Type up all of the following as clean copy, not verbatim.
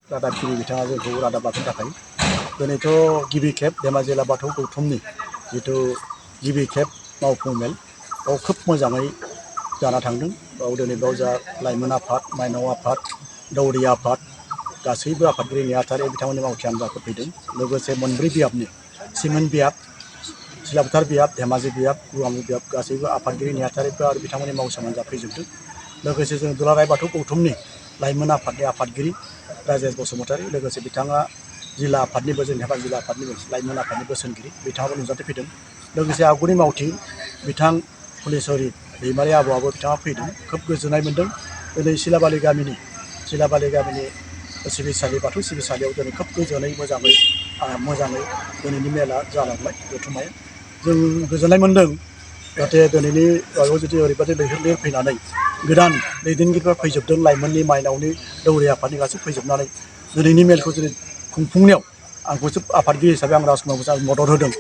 रादाबगिरि बिथाङा जोंखौ रादाब लाखिनो थाखाय दिनैथ' गिबि खेब धेमाजि जिल्ला बाथौ गौथुमनि जिथु गिबि खेब मावफुं मेल बाव खोब मोजाङै जाना थांदों। बाव दिनै बाव जा लाइमोन आफाद, माइनाव आफाद, दौरि आफाद गासैबो आफादगिरि नेहाथारि बिथांमोननि मावथि हान्जाफोर फैदों। लोगोसे मोनब्रै बियाबनि सिमेन्ट बियाब, सिलापथार बियाब, धेमाजि बियाब, गुवामु बियाब गासैबो आफादगिरि नेहाथारिफोर आरो बिथांमोननि मावसोम हान्जा फैजोबदों। लोगोसे जों दुलाराय बाथौ गौथुमनि लाइमोन आफादनि आफादगिरि राजेश बसुमतारी, लोगोसे बिथाङा जिल्ला आफादनिबो जोंनि धेमाजि जिल्ला आफादनिबो लाइमोन आफादनि बोसोनगिरि बिथाङाबो नुजाथि फैदों। लोगोसे आगुनि मावथि बिथां फुलेस्वरि दैमारि आबौआबो बिथाङा फैदों। खोब गोजोननाय मोन्दों। दिनै सिलाबालि गामिनि सिबिसालि बाथौ सिबिसालियाव दिनै खोब गोजोनै मोजाङै दिनैनि मेला जालांबाय जथुम्माया। जों गोजोननाय मोन्दों जाहाथे दिनैनि माबायाव जुदि ओरैबायदि लैहोर लैहोर फैनानै गोदान दैदेनगिरिफ्रा फैजोबदों, लाइमोननि, माइनावनि, दौरि आफादनि गासै फैजोबनानै दिनैनि मेलखौ दिनै खुंफुंनायाव आंखौसो आफादगिरि हिसाबै आं राजकुमार मदद होदों।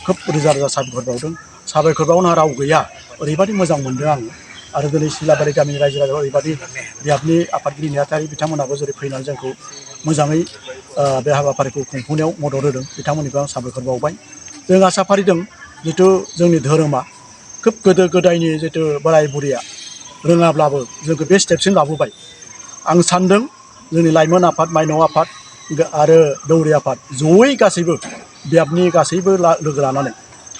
खोब रोजा रोजा साबायखर बावदों। साबायखर बावनो राव गैया, ओरैबायदि मोजां मोनदों आङो। आरो दिनै सिलाबारि गामिनि रायजो राजायाव ओरैबायदि बियाबनि आफादगिरि नेहाथारि बिथांमोनाबो जेरै फैनानै जोंखौ मोजाङै बे हाबाफारिखौ खुंफुंनायाव मदद होदों, बिथांमोननिखौ आं साबायखर बावबाय। जों आसा फारिदों जिथु जोंनि धोरोमा खोब गोदो गोदायनि जिथु बोराय बुरैया रोङाब्लाबो जोंखौ बे स्टेपसिम लाबोबाय। आं सान्दों जोंनि लाइमोन आफाद, माइनाव आफाद आरो दौरि आफाद जयै गासैबो बियाबनि गासैबो लोगो लानानै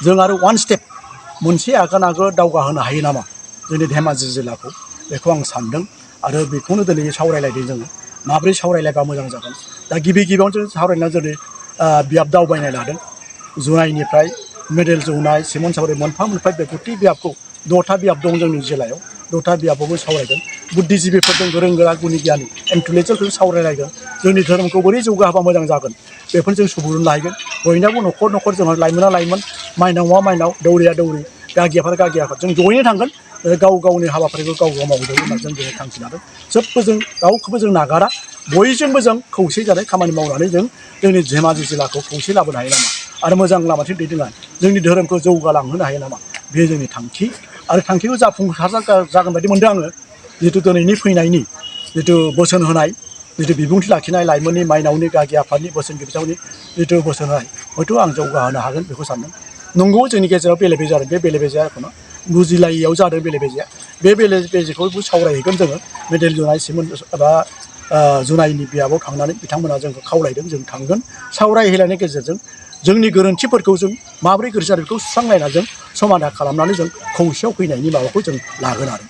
जों आरो वान स्टेप मोनसे आगान दावगाहोनो हायो नामा जोंनि धेमाजि जिल्लाखौ, बेखौ आं सान्दों। आरो बेखौनो दिनै सावरायलायदों जोङो माब्रै सावरायलायबा मोजां जागोन। दा गिबियावनो जों सावरायनाया जेरै बियाब दावबायनाय लादों। जुनाइनिफ्राय मेडेल जौनाय, सिमोन सापरि मोनफा मोनफा बेगुथि बियाबखौ 10था बियाब दं जोंनि जिल्लायाव। 10था बियाबावबो सावरायगोन। बुद्धिजिबिफोरजों गोरों गोरा गुनि गियानि इन्टेलेक्सुवेलफोरजों सावरायलायगोन। जोंनि धोरोमखौ बोरै जौगाहोबा मोजां जागोन बेफोर जों सुबुरुन लाहैगोन। बयनाबो न'खर न'खर जोंहा लाइमोना लाइमोन, माइनावा माइनाव, दौरिया दौरि, गागि आफाद गागि आफाद जों जयैनो थांगोन। गाव गावनि हाबाफारिखौ गाव गाव मावदों होनना जों दिनै थांखि लादों। सोबबो जों रावखौबो जों नागारा, बयजोंबो जों खौसे जानाय खामानि मावनानै जों जोंनि धेमाजि जिल्लाखौ खौसे लाबोनो हायो नामा आरो मोजां लामाथिं दैदेनलांनो जोंनि धोरोमखौ जौगालांहोनो हायो नामा, बे जोंनि थांखि। आरो थांखिखौ जाफुंसार जागोन बायदि मोनदों आङो। जिथु दिनैनि फैनायनि जिथु बोसोन होनाय, जिथु बिबुंथि लाखिनाय लाइमोननि, माइनावनि, गागि आफादनि बोसोनगिरि बिथांमोननि जिथु बोसोन होनाय, हयथ' आं जौगाहोनो हागोन बेखौ सानदों। नंगौ जोंनि गेजेराव बेले बेजे जादों, बे बेले बेजेया एखुनु बुजिलायियाव जादों बेले बेजेया। बे बेले बेजेखौबो सावरायहैगोन जोङो। मेडेल जुनाय सिमोन एबा जुनायनि बियाबाव थांनानै बिथांमोना जोंखौ खावलायदों, जों थांगोन। सावरायहैलायनायनि गेजेरजों जोंनि गोरोन्थिफोरखौ जों माबोरै गोरोन्थि जादों बेखौ सुस्रांलायना जों समाधान खालामनानै जों खौसेयाव फैनायनि माबाखौ जों लागोन आरो।